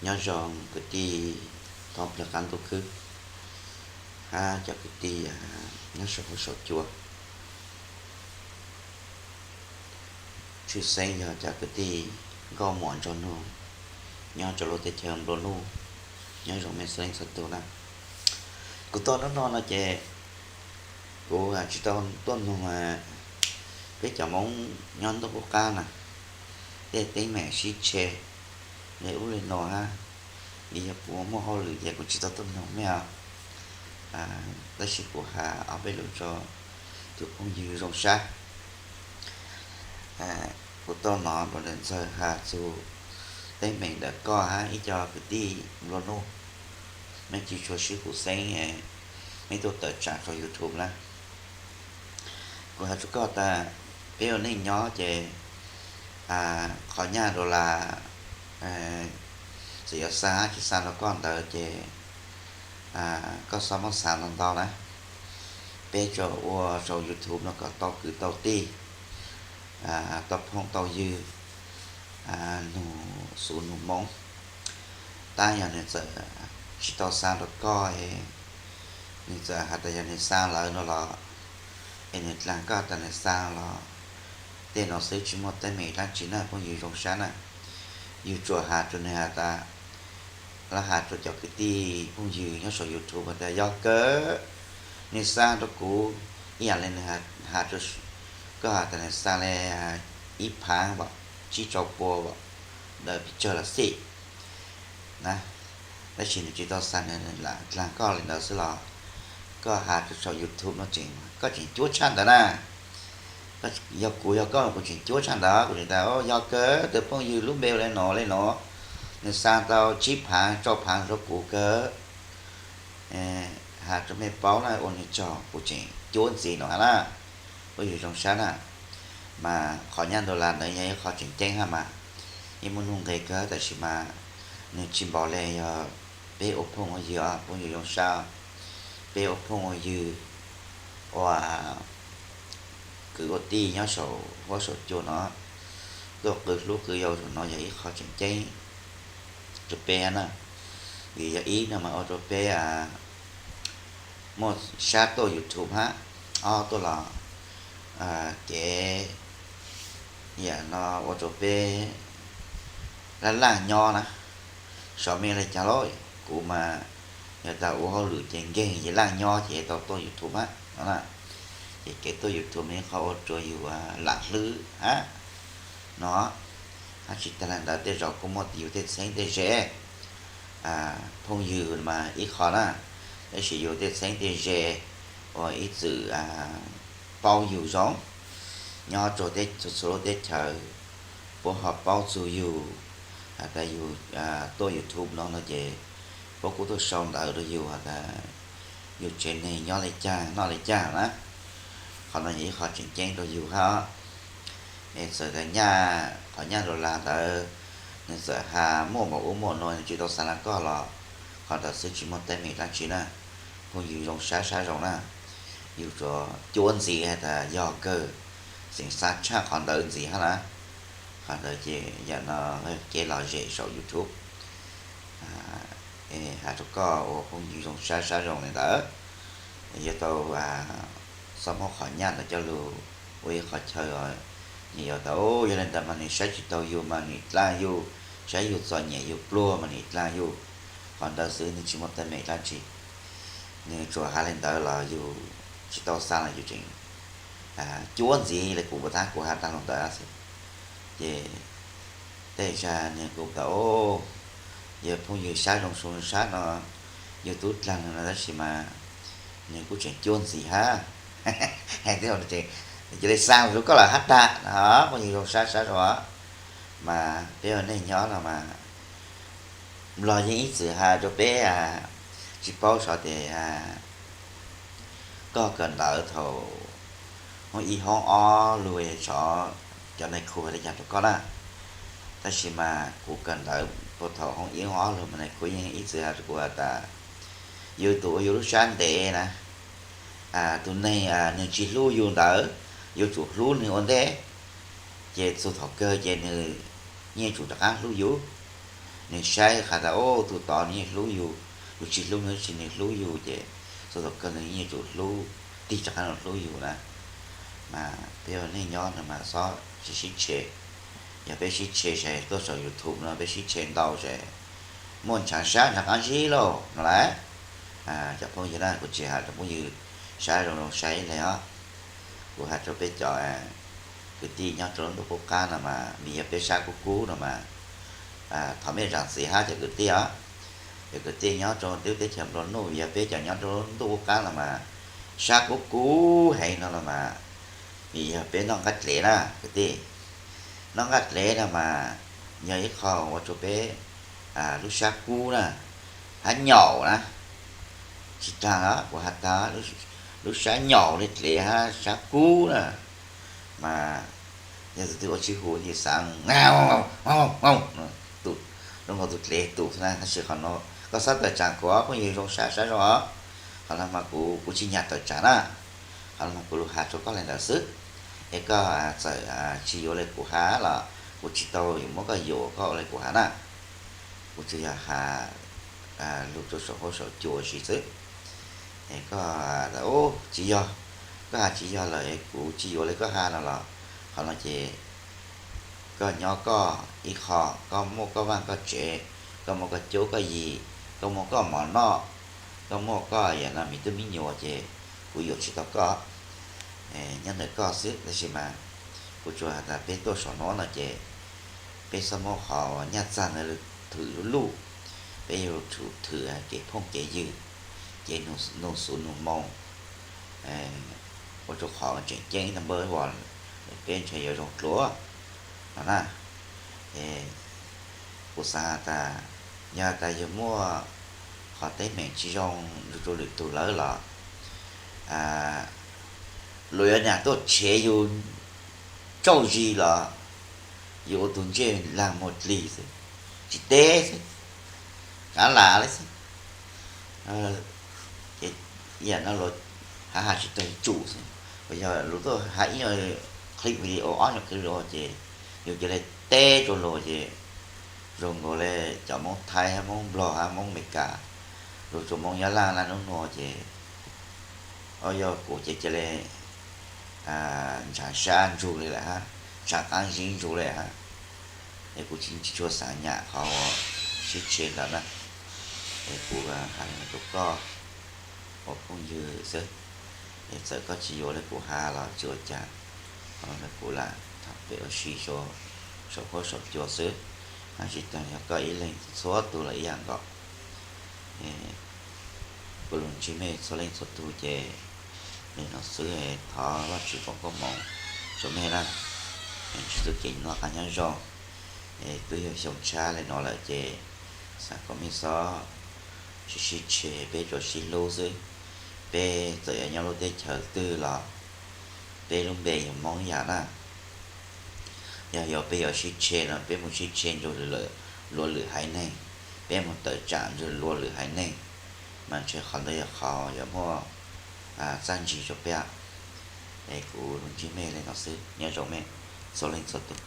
Nyob zoo kwv tij thoob plaws qab ntuj khwb hab cov kwv tij nyob saum huab saum cua. Tshwj xeeb yog cov kwv tij nkauj muam nraug nug nyob rau lub teb chaws nplua nuj, nyob zoo mej xeeb txhua tug na. Kuv tuaj hnub no no ces kuv tsis tau tuaj nug peb cov Hmoob nyob ntuj qub qab na, tej teeb meem sib tshe le ub le no hab. Vim yog kuv muaj hauj lwm ces kuv tsis tau tuaj nug mej os. Tab sis kuv has ob peb lus rau tus phooj ywg Zoo Sab. Kuv tuaj hnov Npawg Ntxawg has txug teeb meem ntawm koj hab ib co kwv tij nplua nuj, mej tsis tshua sib huv xeeb, mej tuaj tawm tsam rau YouTube na. Kuv has rua koj tas, peb ua neej nyob ces qhov nyaj dollar txawm yuav xa hab tsis xa rau koj ntawd ces koj xob muab xav ntau ntau na. Peb tsuas ua rau YouTube no kom tau kwv tau tij, tau phooj tau ywg, nug xuv nug hmoo. Tab yog nws txawm tsis tau xa rau koj, nws txawm has tas yog nws xa lawm no los, es nws dlaag koj tas nws xa los, tej no xwb tsis muaj teeb meem dlaab tsi na phooj ywg Zoo Sab na. Yug tsuas has rua nws has tas, lawv has rua cov kwv tij phooj ywg nyob saum YouTube has tas yog kawg, nws xa rau kuv ib yaam le nws has rua koj has tas nws xa le ib phaav, tsib rau pua ntawd pes tsawg los xij na. Tab sis nws tsis tau xa, nws lam dlaag koj le ntawd xwb los, koj has rua saum YouTube no tseem, koj tseem cuab tshaj ntawd na. Yog kuv yog koj kuv tseem cuab tshaj ntawd, kuv tseem tas yog kawg, tus phooj ywg lub npe ua le no le no, nws xa tau tsib phaav rau phaav rau kuv kawg. Has rua mej paub na, ua nwg tsaug, kuv tseem cuab ntxiv no hab na. Phooj ywg Zoo Sab na, mas qhov nyaj dollar ntawd yog ib qho tseem ceeb hab mas, yeej muaj nuj nqes kawg tab sis mas nws tsis npaum le yog peb ua phooj ua ywg os phooj ywg Zoo Sab. Peb ua phooj ua ywg, ua kwv ua tij nyob saum huab saum cua no, tuaj qw hlub qw yau saum no yog ib qho tseem ceeb rua peb na. Vim yog ib no mas ua rua peb muaj sab tuaj YouTube hab, ob tuaj los kev yam no ua rua peb laj laj nyob na. Xyov mej le caag lawm, kuv mas yog tas ua hauj lwm ces nkeeg ces laj nyob ces tau tuaj YouTube hab no na. Ces kev tuaj YouTube no ib qho ua rua yug lam hlwb hab no. Hab tsis tag le ntawd tej zaum kuj muaj yug tej txheeb tej ze, phooj ywg mas ib qho na, tab sis yug tej txheeb tej ze uas ib txwm paub yug zoo nyob rua txhua lub teb chaws, puab ho paub txug yug, has tas yug tuaj YouTube no no ces puab kuj tuaj sau ntawv rua yug has tas yug tsev neeg nyob le caag noj le caag na. Qhov no yog ib qho tseem ceeb rua yug hab. Es txawm tas nyaj, qhov nyaj dollar ntawd nws txawm has muaj npaum ub muaj no nws tsis tau xa rua koj los, qhov ntawd xwb tsis muaj teeb meem dlaab tsi na. Phooj ywg Zoo Sab Sab Zoo na, yug tsuas cuab ntxiv has tas yog kawg, tseem xa tshaj qhov ntawd ntxiv hab na. Qhov ntawd ces yam no kev lom zem saum YouTube. Has rua koj ua phooj ywg Zoo Sab Sab Zoo le ntawd, yuav tau xob muab qhov nyaj ntawd coj lug ua ib qho chaw. Nws yuav tas, yog le ntawd mas nws saib tsis taug yug mas nws dlaag yug, saib yug txom nyem yug pluag mas nws dlaag yug. Qhov ntawd xwb nws tsis muaj teeb meem dlaab tsi. Nws tsuas has le ntawd los yug tsis tau xa los yug tseem cuab ntxiv le kuv, kuv tas kuv has taag lug ntawd xwb. Ces tej zag nws kuj tas, yog phooj ywg Sab Zoo Sab no, yug tub dlaag no tab sis mas nws kuj tseem cuab ntxiv hab. Hais tias, cia li xa rua koj lawm hab tag no, phooj ywg Zoo Sab Sab Zoo. Mas peb ua neej nyob no mas Nplog yeej ib txwm has rua peb, tsis paub xyov tes koj kawm ntawv thaum hoob ib hoob ob lug, xyov cov nais khu has le caag rua koj na. Tab sis mas kuv kawm ntawv puag thaum hoob ib hoob ob lug mas nais khu yeej ib txwm has rua kuv has tas, yug tus ua yug lub sab ntev na, tus neeg nws tsis hlub yug ntawd, yuav tsum hlub nws ua ntej, ces txug thaum kawg ces nws yeej tsum rov qab hlub yug. Nws saib qhov tas, o, tus tod nws yeej hlub yus, yus tsis hlub nws tsis nws hlub yus ces txog thaum kawg nws yeej yuav tsum hlub, tig rov qab los hlub yus na. Mas peb ua neej nyob no mas xob tsis sib tshem. Yog peb sib tshem ces tuaj saum YouTube no peb sib tshem ntau ces muaj ntshav sab ntshav qab zib lauj no lauj. Cov phooj ywg na, kuv tsis hais rau phooj ywg sab zoo zoo saib li os. Kuv hais rau peb cov kwv tij nyob rau lub ntuj qub qab no mas, vim yog peb sab kub kub no mas, thov mej zam txim hab cov kwv tij os. Cov kwv tij nyob rau lub teb chaws nplua nuj, vim yog peb cov nyob rau lub ntuj qub qab no mas, sab kub kub heev no los mas, vim yog peb noj nqaij dlev na kwv tij. Noj nqaij dlev no mas yog ib qho ua rau peb lub sab kub na, hab nyaum na. Tsis tag, kuv has tas lub sab nyaum li dlev hab sab kub na. Mas yog tus twg ua tsis huv ces xav, tus, lub nkaus tus dlev tus na, tab sis qhov no koj xob tawm tsam kuv, phooj ywg zoo sab sab zoo os. Qhov no mas kuv, kuv tsis nyam tawm tsam na. Qhov no mas kuv lug has rau koj li ntawd xwb. Es koj txawm tsis yuav li kuv has los kuv tsis tau yuav muab koj yuam koj ua li kuv has na. Kuv tsuas yog has lug rau saum huab saum cua ua si xwb. Es koj, tsis yog, koj has tsis yog lawm es kuv tsis yuav li koj has no los, qhov no ces koj nyob koj ib qho, koj muaj koj vaj koj tsev, koj muaj koj cuab koj yig, koj muaj koj mov noj, koj muaj koj yam no me tub me nyuam ces kuv yuam tsis tau koj. Nyob ntawm koj xwb, tab sis mas kuv tsuas has tas peb tuaj saum no no ces peb xob muab qhov nyaj txag ntawd lug thwm lub luj, peb yuav lug thwm kev phooj kev ywg, kev nug xuv nug moo, ua rau qhov tseem ceeb ib tag npawb uas peb ntshe yuav zoo dlua no na. Kuv xav has tas, yog has tas yug muaj qhov teeb meem tsis zoo rau lwm tug lawm los, luag yuav nyam tuaj tshev yug tsauj zis los yug ua tus ntsej lag muag dlig xwb, tsis teb xwb, kav lam li xwb. Ces yam no luag hab has tsis tau tsum xwb. Yog luag tuaj has ib nyuag clip video, ob nyuag clip video ces yus cia li teb rau luag ces zoo nkaus li cov Moob Thaib hab Moob Nplog hab Moob Amelikas, luag tsuas Moob Nyab Laj laj nub nua ces, o, yog kuv ces cia li ntshav sab ntsug li lawm hab, ntshav qaab zib ntsug li hab. Es kuv tsis tshua xav nyam qhov sib tshev ntawd na. Es kuv has rau koj ua phooj ywg xwb, es txawm koj tsis yuav li kuv has los tsis ua cas, qhov no kuv lam tham pem ua si saum huab saum cua xwb, hab tsis tas yog koj ib leeg, txhua tug los ib yam nkaus. Kuv lug ntsib mej txhua leej txhua tug ces li no xwb, thov Vajtswv foom koob moov rua mej na, ntsib txuj kev noj qab nyob zoo. Twb yog xyoo tshab li no lawm ces xav kom mej xob sib sib tshev, peb tsuas sib hlub xwb. Peb txawm yuav nyob lub teb chaws twg los peb lub npe yog Moob ib yam na. Yog yuav peb yuav sib tshev no peb mus sib tshev nrug luag lwm haiv neeg, peb mus tawm tsam nrug luag lwm haiv neeg, mas ntshe qhov ntawd yog qhov yuav muaj txaj ntsig rua peb. Es kuv lug ntsib mej li no xwb, nyob zoo mej txhua leej txhua tug.